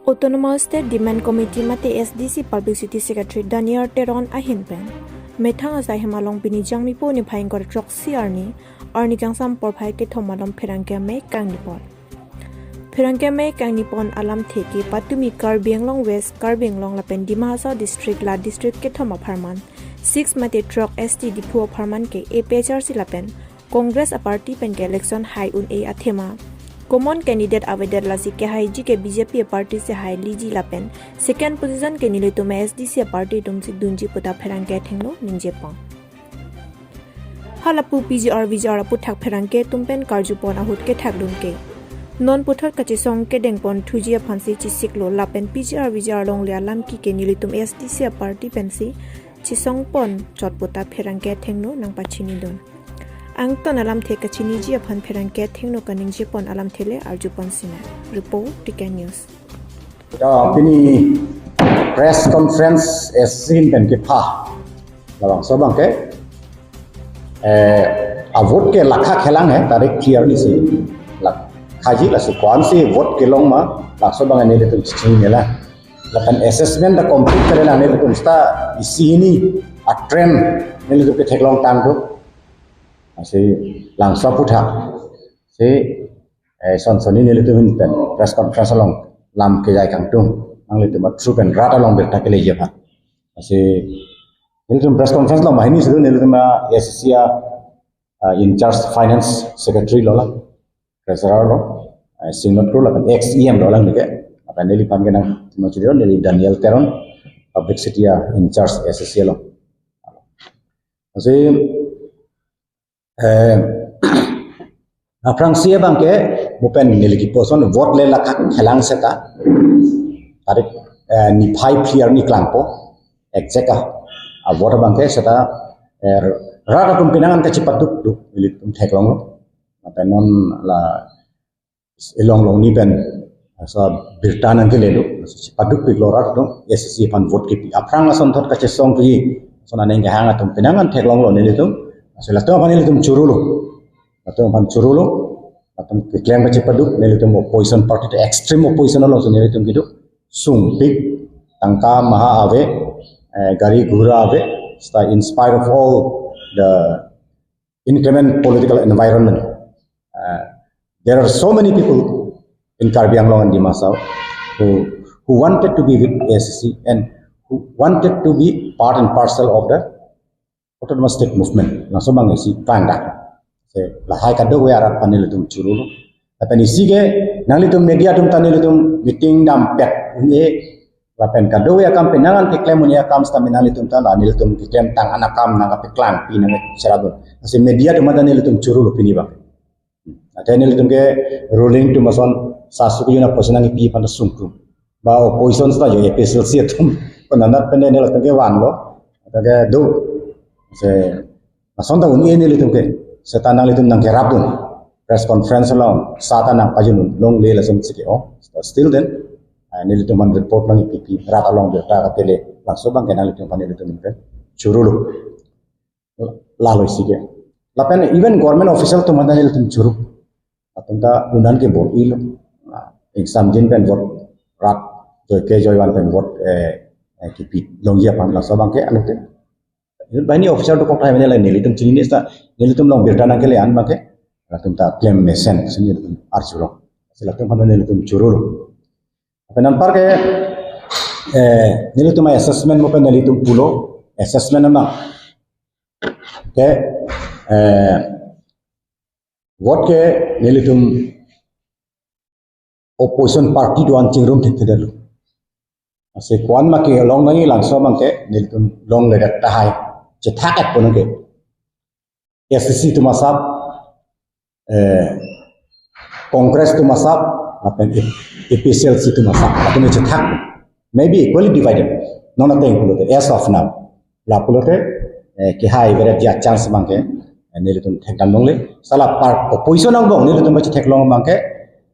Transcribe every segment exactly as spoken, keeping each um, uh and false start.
Autonomous State Demand Committee mate S D C Publicity Secretary Daniel Teron ahin pen methang asai hem along pini Jangmipo niphai ingkoi throksi arni, arni kangsam porphai kethom along pherangke amei kangnipon. Pherangke amei kangnipon alamthe ke patumi Karbi Anglong West, Karbi Anglong lapen Dima Hasao district la district kethom apharman, six mate throk S T Diphu apharman ke A P H L C lapen Congress a-party pen ke election hai un-e athema common candidate avedet, lasi kehaiji ke B J P a-party si hailiji lapen second position ke nelitum S D C a-party atumsi dunji pu ta pherangke athengno ningjepon. Halapu P G R V G R aputhak pherangke atum pen karjupon ahut kethakdun ke, non puthot kachesong kedengpon thuji aphansi chesiklo lapen P G R V G R longle alam ki ke nelitum S D C a-party pensi chesongpon chot pu ta pherangke athengno nangpachinidun. Angton alamthe kachiniji aphan pherangke athengno kaningjepon alamthe le arjupon sinang. Report, T K News. Ya, pini press conference S C pen kepha. Labangso abang ke, eh, a-vote ke lakha khelang he, tarik clear ni si. Lakhaji, lasi ko-ansi vote kelong ma, labangso abang nelitum chechinine la. Lapen assessment ta complete kare la nelitum seta isi hini a-trend nelitum ketheklong tangdun. Lasi labangso aputhak si, eh, son sonni nelitum ahin pen press conference along lam kejai kangtung, nanglitum a-through pen rat along birta keleji aphan. Lasi nelitum press conference along banghini si do, nelitum a-S C a, a, in charge finance secretary lo la, treasurer lo, eh, Singnot Kro lapen ex E M lo la neke. Lapen neliphan ke nangtum chidon, neli Daniel Teron, publicity a-in charge S C along. Lasi, eh, aphrangsi abang ke, mo pen neli kipu ason, vote le lakha khelang seta, tarik, eh, niphai phli arni klangpo, exact a, a-vote abang ke seta, eh, rat atum penang an kachepadukduk nelitum theklonglo. Lapen non la Shillong along ni pen, asa birta nangkelelo, chepadukpiklo rat atum, S C aphan vote kepi. Aphrang asonthot kachesong ke, ason aneng kehang atum penang an theklonglo nelitum, asa latum aphan nelitum chorolo. Latum aphan chorolo, latum keklem kachepaduk, nelitum opposition party ta extreme opposition alongsi nelitum keduk, sungpik, tangka maha ave, eh, gari ghora ave, seta in spite of all the inclement political environment, uh, there are so many people in Karbi Anglong and Dima Hasao who, who wanted to be with A S D C and who wanted to be part and parcel of the autonomous state movement. Labangso abang isi tangdak. Se lahai kadokave arat aphan nelitum chorolo. Lapen isi ke nanglitum media atum ta nelitum meeting dampet un-e, lapen kadokave akam penang an keklem un-e akam seta nanglitum ta la nelitum keklem tang an akam nangkepaklangpi nangcheradun. Lasi media atum ta nelitum chorolo pini abang. Athe nelitum ke ruling atum ason sasuk juna poisa nangkepi aphan ta sungkrum. Ba opposition seta jo A P H L C atum, penanat pen nelitum ke vanlo. Athe ke do. Se lason ta un-e nelitum ke, seta nanglitum nangkerapdun. Press conference along, seta nangpajunun, longle lason si ke, oh, still then, ah, nelitum aphan report nangkepipi, rat along birta katele, labangso abang ke nanglitum aphan nelitum ke chorolo. Lalo isi ke. Lapen even government official atum aphan nelitum choro. Latum ta un-an ke bor-ilo. Ah, exam din pen vote rat, joike joivan pen vote, eh, eh, kepi longji aphan labangso abang ke alote. Banghini officer dokok tahai mane la nelitum chinine seta nelitum along birta nangkele an abang ke latum ta klem mesen si nelitum arjulong. Si latum aphan nelitum chorolo. Lapen anpar ke, eh, nelitum assessment mo pen nelitum pulo, assessment abang ke, eh, vote ke nelitum opposition party do-an chingrum thekthedetlo. Lasi ko-an ma kelong nangji labangso abang ke nelitum longledet tahai, chethak-et ponke. A S D C atum asap, eh, Congress atum asap, lapen A P H L C atum asap, latum chethak. Maybe equally divided. Non ateng pulote, as of now. La pulote, eh, kehaivedet a-chance abang ke, eh, nelitum thekdam longle. Seta la part opposition angbong nelitum chetheklong abang ke,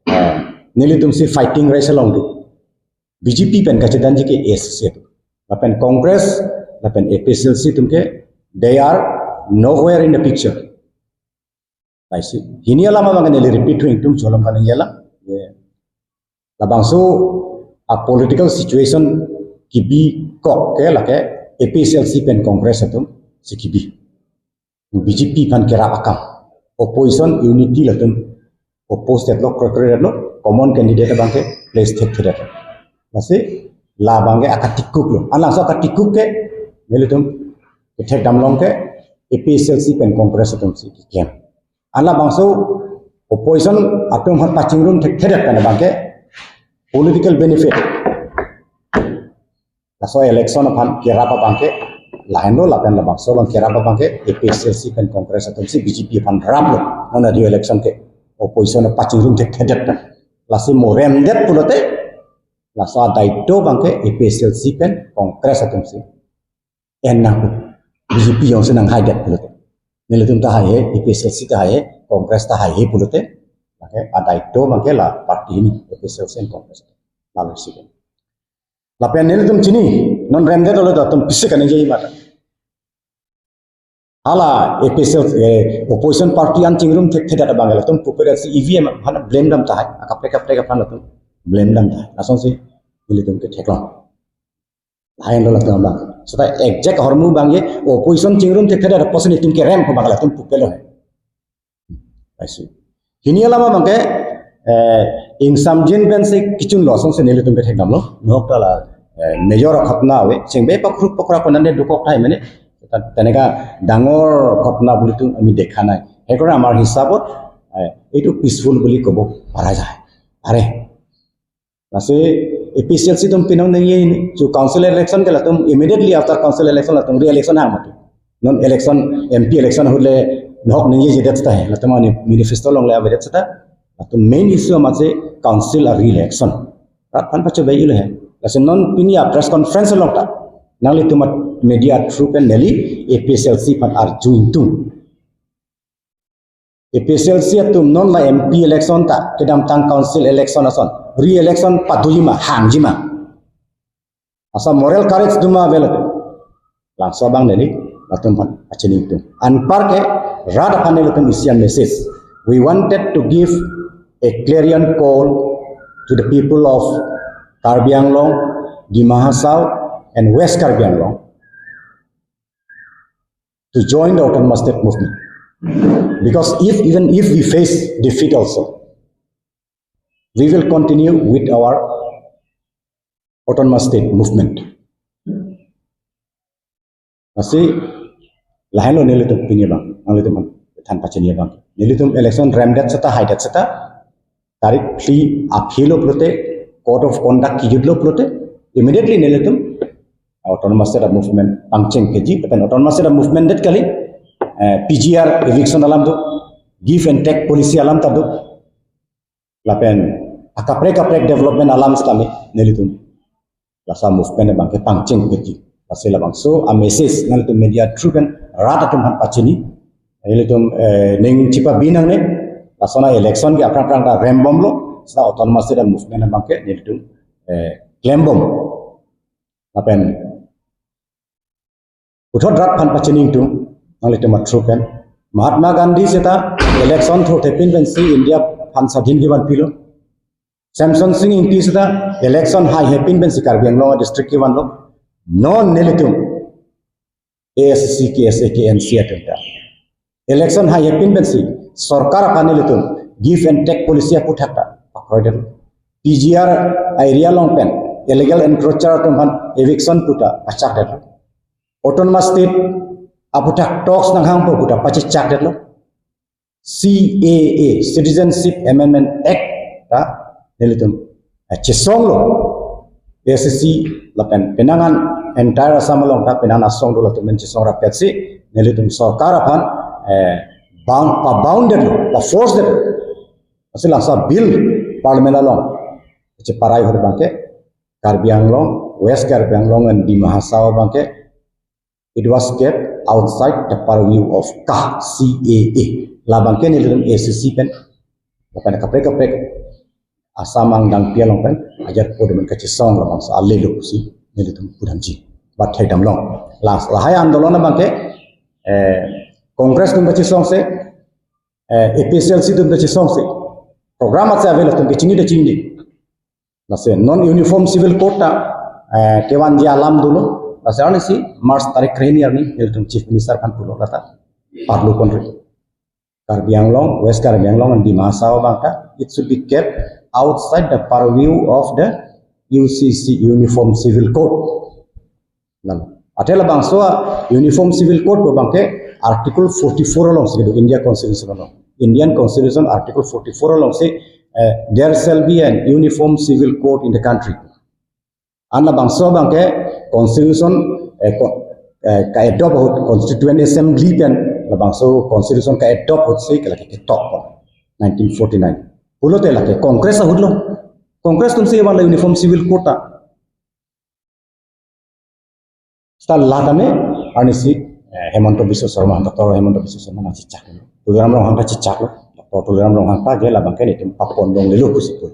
eh, nelitum si fighting race along do. B J P pen kachedanji ke A S D C atum. Lapen Congress, lapen A P H L C atum ke, they are nowhere in the picture. Lasi hini alam abang neli repeat thu ingtung cholom kaningje la. Ye. Labangso a political situation kebikok ke lake A P H L C pen Congress atum si kebi. B J P aphan kerap akam. Opposition unity latum oppose detlo, kre-kre detlo, common candidate abangke place thekthedet. Lasi labangke akatikuk lo. Alangso akatikuk ke nelitum kethekdam long ke A P H L C pen Congress atum si keklem. Halabangso opposition atum aphan pachingrum thekthedet pen abangke political benefit. Laso election aphan kerap abangke lahenlo, lapen labangso along kerap abangke A P H L C pen Congress atum si B J P aphan raplo. Non adio election ke opposition pachingrum thekthedet pen. Lasi mo remdet pulote laso adaito abangke A P H L C pen Congress atum si en nangkok. B J P jongsi nanghaidet pulote. Nelitum ta haihe, A P H L C ta haihe, Congress ta haihe pulote. Lake adaito abangke la party hini, A P H L C and Congress. Lalu si. Lapen nelitum chini, non remdet olo atum pisi kaningje mata. Hala A P H L C, eh, opposition party an chingrum thekthedet abang latum pupedet si E V M aphan blame dam tahai, akaprek kaprek aphan latum blame dam tahai. Lasonsi nelitum ketheklong. Lahenlo latum abang. Seta exact ahormu abang ye opposition chingrum thekthedet apotsi nelitum kerem ko abang latum pupelo hai. I see. Hini alam abangke, eh, ingsamjin pensi kechunlo asonsi nelitum kethekdamlo. Nok ta la, eh, major ghotona ave. Chingbe pakruk pakra konane dokok thai mene. Teneka dangor ghotona bulutum ami dekha nai. Hekora amar hisabot, eh, itu peaceful buli kobo para jai. Are. Lasi A P H L C atum pinong nangji, chu council election ke latum immediately after council election latum re-election hang mati. Non election, M P election ahut le nok nangji jedet seta he. Latum ani manifesto along le avedet seta. Latum main issue amatsi council a re-election. Rat aphan pachobai lo he. Lasi non pini a press conference along ta nanglitum media through pen neli A P H L C aphan arju ingtung. A P H L C atum non la M P election ta kedamtang council election ason re-election padoji ma, hangji ma. Asa moral courage doma ave latum. Laso abang neli latum aphan pachini ingtung. Anparke rat aphan nelitum isi a-message. We wanted to give a clarion call to the people of Karbi Anglong, Dima Hasao, and West Karbi Anglong to join the autonomous state movement. Because if, even if we face defeat also, we will continue with our autonomous state movement. Lasi lahenlo nelitum pini abang, nanglitum aphan than pachini abang. Nelitum election remdet seta, haidet seta, tarik phli aphi lo pulote, code of conduct kejut lo pulote, immediately nelitum autonomous state movement pangcheng keji, lapen autonomous state movement det kali, eh, P G R eviction alam do, give and take policy alam ta do, lapen akaprek kaprek development alam setame nelitum laso movement abangke pangcheng keji. Lasi labangso a-message nanglitum media through pen rat atum aphan pachini. Nelitum, eh, ning chipabinangne, laso na election ke aphrang aphrang ta rembomlo, seta autonomous state movement abangke nelitum, eh, klembom. Lapen puthot rat aphan pachini ingtung, nanglitum a-through pen. Mahatma Gandhi seta election throthepin pensi India aphan sadhin kevan pilo. Semson Sing Ingti seta election haihepin pensi Karbi Anglong district kevanlo. Non nelitum A S C, K S A, K N C atum ta election haihepin pensi sorkar aphan nelitum give and take policy aphuthak ta pakroidetlo. P G R area along pen illegal encroacher atum aphan eviction puta pachakdetlo. Autonomous state aphuthak talks nanghangpo puta pachechakdetlo. C A A, Citizenship Amendment Act ta nelitum, eh, chesonglo. A S C lapen penang an entire Assam along ta penang asong dolo atum chesong rapetsi nelitum sorkar aphan, eh, bound, pa-bound detlo, pa-force detlo. Lasi laso bill parliament along cheparai ahut abangke Karbi Anglong, West Karbi Anglong and Dima Hasao abangke, it was kept outside the purview of CAA, C A A. Labangke nelitum A S C pen, lapen kaprek kaprek Assam angdengpi along pen ajat podemen kachesong labangso ale lo pusi nelitum pudamji. Bat thekdam long. Last, lahai andolon abangke, eh, Congress atum kachesongse, eh, A P H L C atum kachesongse. Program atse ave latum kachini ta chini. Lasi non uniform civil code ta, eh, kevanji alam dolo. Lasi arnisi March tarik krehini arni nelitum Chief Minister aphan pulo lata. Parlu konri. Karbi Anglong, West Karbi Anglong and Dima Hasao abang ta, it should be kept outside the purview of the U C C, Uniform Civil Code. Lalu, athe labangso a Uniform Civil Code pu abangke Article forty-four alongsi kedo, India Constitution along. Indian Constitution Article forty-four alongsi, eh, there shall be an uniform civil code in the country. An labangso abangke Constitution, eh, ko-, eh, ka-adopt ahut Constituent Assembly pen labangso Constitution ka-adopt ahutsi ke lake ketok pon nineteen forty-nine. Pulote lake Congress ahut lo. Congress atumsi van la Uniform Civil Code ta. Seta latame arnisi, eh, Himanta Biswa Sarma, Doctor Himanta Biswa Sarma nangchechak lo. Tuliram Ronghang ta chechak lo. Doctor Tuliram Ronghang ta ke labangke nelitum papon longlelo pusi pu.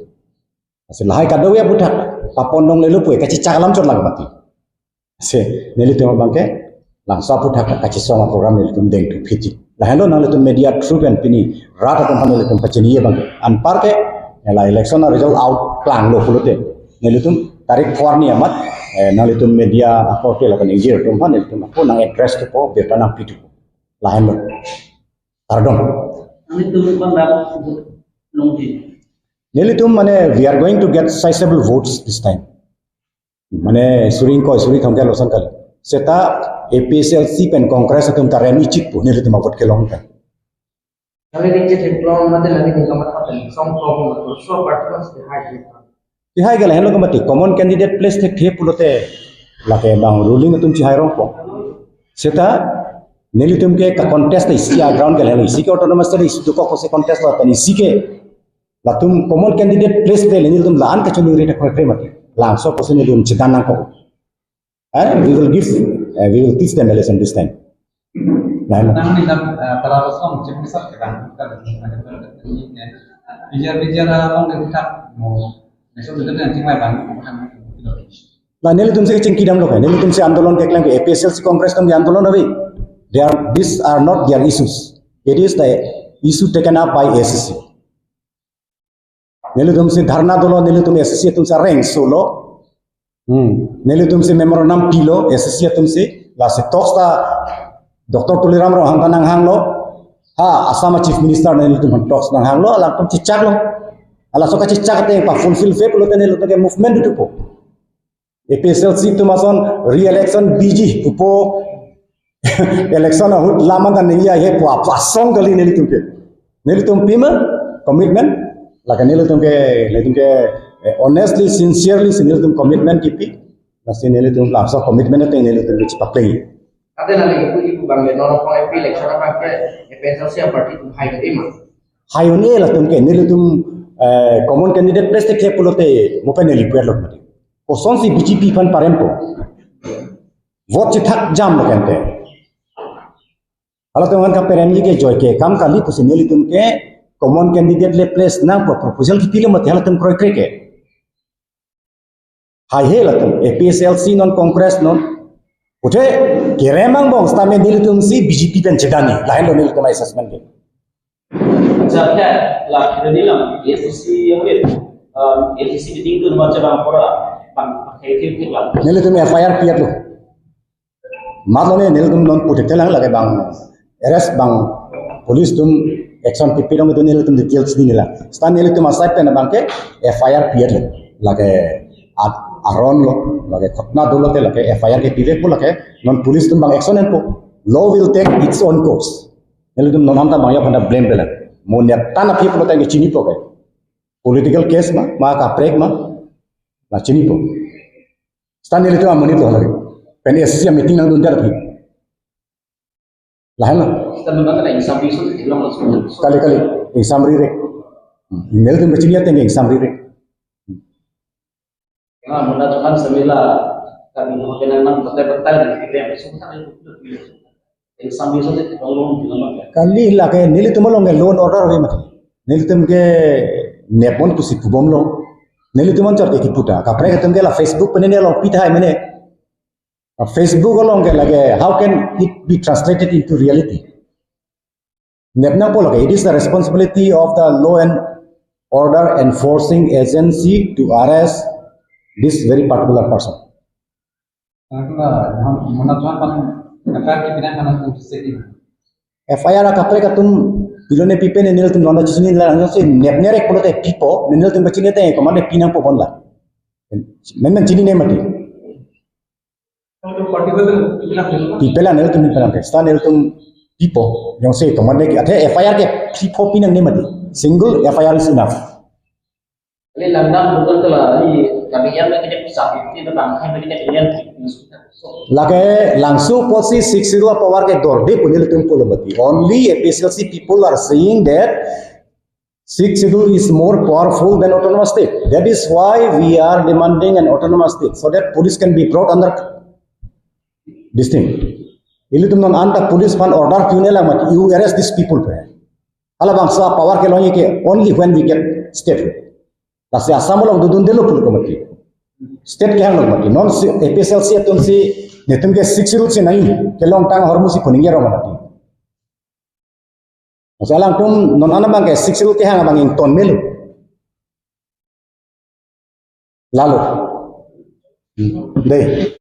Lasi lahai kadokave aphuthak papon longlelo pu kachechak alam chot lang mati. Lasi nelitum abangke labangso aphuthak kachesong aprogram nelitum dengthu phiti. Lahenlo nanglitum media through pen pini rat atum aphan nelitum pachini abangke. Anparke la election a result out klanglo pulote nelitum tarik four ni amat, eh, nanglitum media akorte lapen ingjir atum aphan nelitum ako nang-address thupo, birta nangpi thupo. Lahenlo. Kardom. Nanglitum bang dak longji. Nelitum mane we are going to get sizable votes this time. Mane suri ingkoi suri thomkep lo ason kali. Seta A P H L C pen Congress atum ta rem ichit pu nelitum avote kelong ta. Kali ring chet theklong mate lani ning kamatha pen song thom lo so party mas ke hai ke. Ke hai ke lahenlo ke mati common candidate place thekthe pulote lake bang ruling atum chihai rongpo. Seta nelitum ke ka-contest isi a ground ke lahenlo, isi ke autonomous state isi dokok kosi contest lo, pen isi ke latum common candidate place le nelitum la-an kachoningri ta krekre mati. Labangso kosi nelitum chedan nangkok. Eh, we will give, eh, we will teach them a lesson this time. Lahenlo. Nang ni dam, eh, tara rosong Chief Minister kedang, kedang, kedang, kedang, kedang, bijar, bijar, eh, along dan kita mau, besok kita nanti mai bang, bukan, bukan. La nelitumsi kachingki damlo ke, nelitumsi andolon keklem ke, A P H L C Congress atum ke andolon ave. They are, these are not their issues. It is the issue taken up by A C C. Nelitumsi dharna dolo, nelitum A C C atumsi areng solo. Hmm. Nelitumsi memorandum pilo, A C C atumsi. Lasi talks ta Doctor Tuliram Ronghang ta nanghanglo. Ha, Assam a Chief Minister nelitum aphan talks nanghanglo, alangtum chechaklo. Halaso kachechak ateng pa-fulfill ve pulote nelitum ke movement thupo. A P H L C atum ason re-election biji pupo, election ahut lam an ta neli ahe pu apasong kali nelitum ke. Nelitum pima commitment, lake nelitum ke, nelitum ke, eh, honestly, sincerely si nelitum commitment kipi. Lasi nelitum labangso commitment ateng nelitum ke chepapleng. Ate nali ipu ipu bang le non kong M P election abang ke A P H L C a party atum hai ke ma. Hai un-e latum ke nelitum, eh, common candidate place thekthe pulote mo pen neli puer lok mati. Kosonsi B J P aphan parempo. Vote chethak jamlo kente. Halatum aphan kaperemji ke joike kam kali pusi nelitum ke common candidate le place nangpo proposal kipilo mati halatum kroikre ke. Hai he latum, A P H L C non Congress non. Puthe kerem angbong sitame nelitumsi B J P pen chedani. Lahenlo nelitum assessment ke. Acha, kya, la, ini lam, A C C yang wit, um, A C C meeting tu nama chabang pora, bang, pakai tim tim lam. Nelitum F I R pi-etlo. Matlo ne nelitum non puthe thelang lake bang arrest bang police atum action pipi dong itu nelitum details di nila. Seta nelitum asai pen abangke F I R pi-etlo. Lake at aron lo, lake khotna dolo te lake F I R ke pive pu lake non police atum bang action enpo. Law will take its own course. Nelitum non anta bang ya pada blame pela. Mo niat tan aphi pulo tangke chinipo ke. Political case ma, ma kaprek ma, la chinipo. Seta nelitum amonit lo lagi. Pen A C C meeting nangdun dar aphi. Lahenlo. Seta memang kena exam bisu di long langsung. Kali kali exam rire. Hmm. Nelitum kachini ateng exam rire. Karena mula cuman semila kami mau kena enam betul betul dan kita yang besok kita itu. Exam bisu di long long di long. Kali lake nelitum along ke law and order ave mati. Nelitum ke nepon pusi pubomlo. Nelitum anchot ke kiputa. Kaprek atum ke la Facebook pen ne lo pithai mene. Facebook along ke lake, how can it be translated into reality? Nepna po lake, it is the responsibility of the law and order enforcing agency to arrest this very particular person. Karena mona tuan pan F I R ke pinang kanan tum segi. F I R akaprek atum pilone pipe, nelitum nona chinine lang si nepnerek pulote pipo, nelitum kachinine te komat pinangpo ponla. Men men chinine mati. Pipelang nelitum, pipelang ke. Seta nelitum pipo. Jongsi komat ke athe F I R ke pipo pinangne mati. Single F I R is enough. Ini langdam bukan ke la, ini kami yang nak kena pisah, ini tentang kami kena kalian. Lake langso apotsi Sixth Schedule power ke dorde pu nelitum pulo mati. Only A P H L C people are saying that Sixth Schedule is more powerful than autonomous state. That is why we are demanding an autonomous state so that police can be brought under this thing. Ilitum non anta police aphan order pinelang mati, "You arrest these people," pu. Halabangso power ke longji ke only when we get statehood. Lasi Assam along dodundelo pulo mati. State kehang lo mati. Non si A P H L C atum si netum ke Sixth Schedule si nangji, kelongtang ahormu si pu ningje rong mati. Masa alangtum non ana abang ke Sixth Schedule kehang abang ington melo. Lalo. Dei.